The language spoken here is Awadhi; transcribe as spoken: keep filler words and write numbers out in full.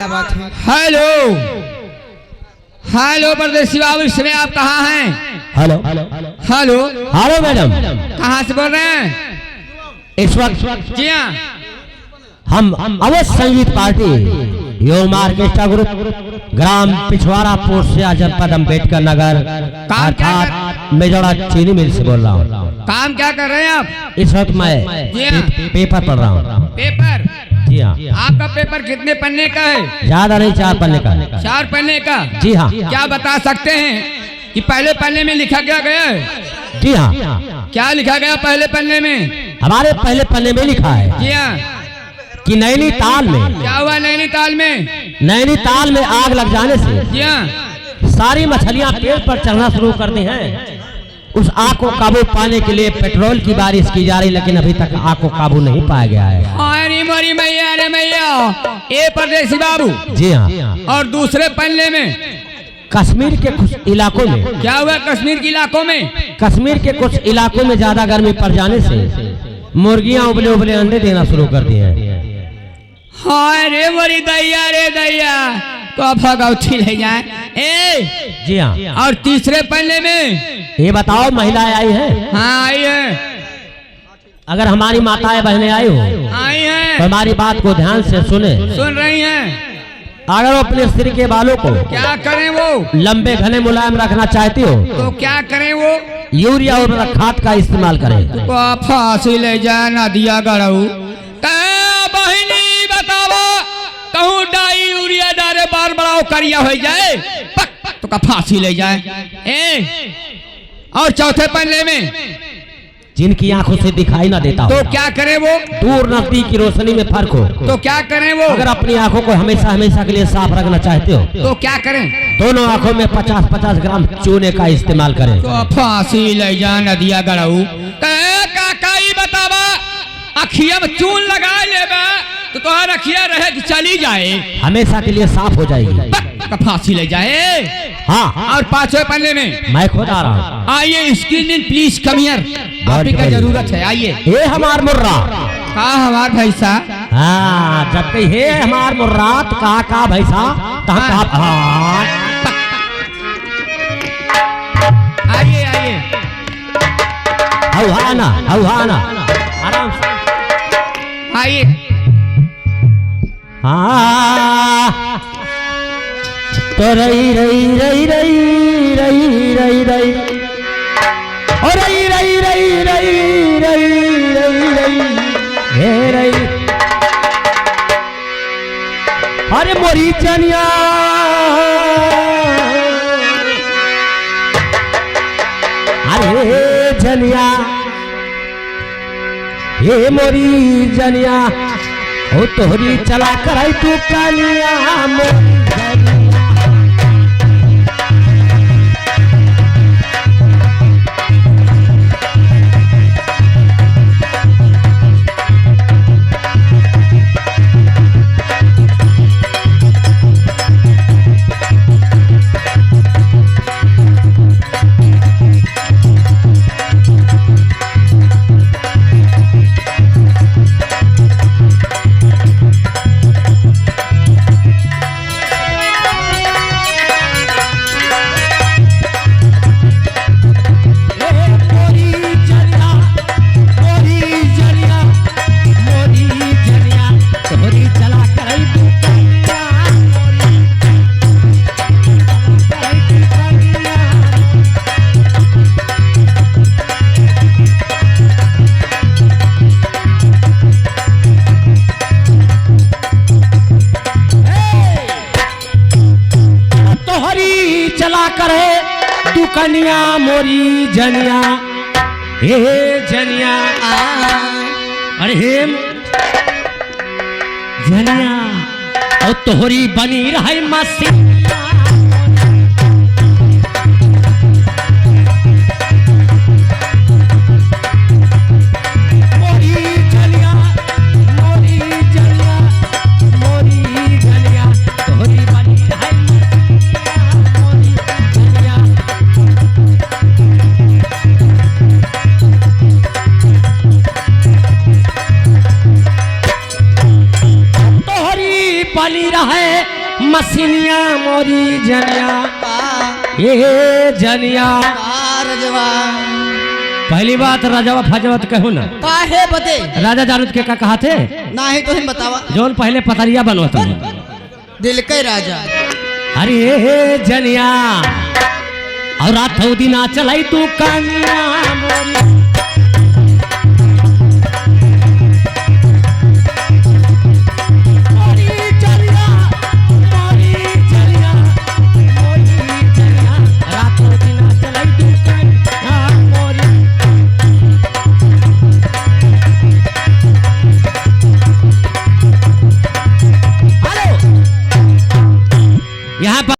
क्या बात है? हेलो, हेलो परदेसी बाबू, इस समय आप कहाँ हैं? हेलो। हेलो। हेलो मैडम। कहाँ से बोल रहे हैं? इस वक्त जी हाँ। हम अवध संगीत पार्टी, युवा ऑर्केस्ट्रा ग्रुप, ग्राम पिछवाड़ा पोस्ट से जनपद अम्बेडकर नगर, काम क्या कर- अर्थात मेजड़ा चीनी मिल से बोल रहा हूँ। काम क्या कर रहे हैं आप? इस वक्त मैं जी हाँ। पे-, पेपर पढ़ रहा हूँ। पेपर? जी हाँ। आपका पेपर कितने पन्ने का है? ज्यादा नहीं, चार पन्ने का। चार पन्ने का? जी हाँ। क्या बता सकते हैं कि पहले पन्ने में लिखा क्या गया है? जी हाँ। क्या लिखा गया पहले पन्ने में? हमारे पहले पन्ने में लिखा है जी हाँ। कि नैनीताल में, क्या हुआ नैनीताल में? नैनीताल में आग लग जाने से जी हाँ। सारी मछलियां पेड़ पर चढ़ना शुरू कर दी हैं। उस आग को काबू पाने के लिए पेट्रोल की बारिश की जा रही, लेकिन अभी तक आग को काबू नहीं पाया गया है। अरे मोरी मैया, अरे मैया, ए परदेसी बाबू। जी हाँ। और दूसरे पन्ने में कश्मीर के कुछ इलाकों में। क्या हुआ कश्मीर के इलाकों में? कश्मीर के कुछ इलाकों में ज्यादा गर्मी पड़ जाने से मुर्गियां उबले उबले अंडे देना शुरू कर दिए हैं। हाय रे मोरी दैया रे दैया, तो भगौती ले जाए। ए, जी हाँ। और तीसरे पन्ने में? ये बताओ, महिलाएं आई हैं? हाँ, आई हैं। अगर हमारी माताएं बहनें आई हो, आई हैं। तो हमारी बात को ध्यान से सुने। सुन रही हैं। अगर वो अपने सिर के बालों को क्या करें वो? लंबे घने मुलायम रखना चाहती हो, तो क्या करें वो? यूरिया उर्वरक खाद का इस्तेमाल करें। तो फांसी ले जाए नदिया गड़ऊ। का बहिनी बतावा, कहूँ डाई यूरिया डारे बार बड़ाओ करिया हो जाए, पक, तो का फांसी ले जाए। ए, और चौथे पन्ने में जिनकी आंखों से दिखाई ना देता हो, तो क्या करें वो? दूर नजदीक की रोशनी में फर्क हो, तो क्या करें वो? अगर अपनी आंखों को हमेशा हमेशा के लिए साफ रखना चाहते हो, तो क्या करें? दोनों आंखों में पचास पचास ग्राम चूने का इस्तेमाल करें। तो फांसी ले जा नदिया गड़ऊ। ए काका, ई बतावा, अखिया में चून लगा लेबे तो तोहार अखिया रहे कि चली जाए? हमेशा के लिए साफ हो जाएगी। बक, बक, फांसी ले जाए। हाँ। और पांचवें पन्ने में। मैं खुद आ रहा हूँ। आइए, excuse me, please come here। बहुत आपकी का बढ़िया। जरूरत है, आइए। ए हमार मुर्रा। का हमार भैंसा? हाँ, जब कही, "हे हमार मुर्रा," तो कहा, "का भैंसा?" तो हम हाँ। कहा, "हाँ।" आइए, आइए। हौहाना, हौहाना। आराम से। आइए। हाँ। तो रई, रई, रई। ओ रई, रई, रई। हे रई। अरे मोरी जनिया। अरे जनिया। हे मोरी जनिया, ओ तोहरी चला करई दुकानिया मोरी जनिया। तोहरी चला करे दुकनिया मोरी जनिया, हे जनिया। अरे हे जनिया, और तोहरी बनी रहे मसीहा। मोरी जनिया, मोरी जनिया, मोरी जनिया, तोहरी बनी रहे मसीहा, मोरी जनिया। तोहरी बनी रहे मसिनिया मोरी जनिया, का? ए जनिया। का रजवा? पहली बात रजवा फजवा त कहू ना। काहे बदे? राजा जानत के का कहा थे? नाही तो हम बतावा। जौन पहले पतरिया बनवत हूँ। दिल के राजा। अरे ए जनिया, और रात हो दिना चलाई तू कानिया मोरी। मोरी चलिया, मोरी चलिया, मोरी चलिया, रात हो दिना चलाई तू कानिया मोरी। हेलो, यहाँ पर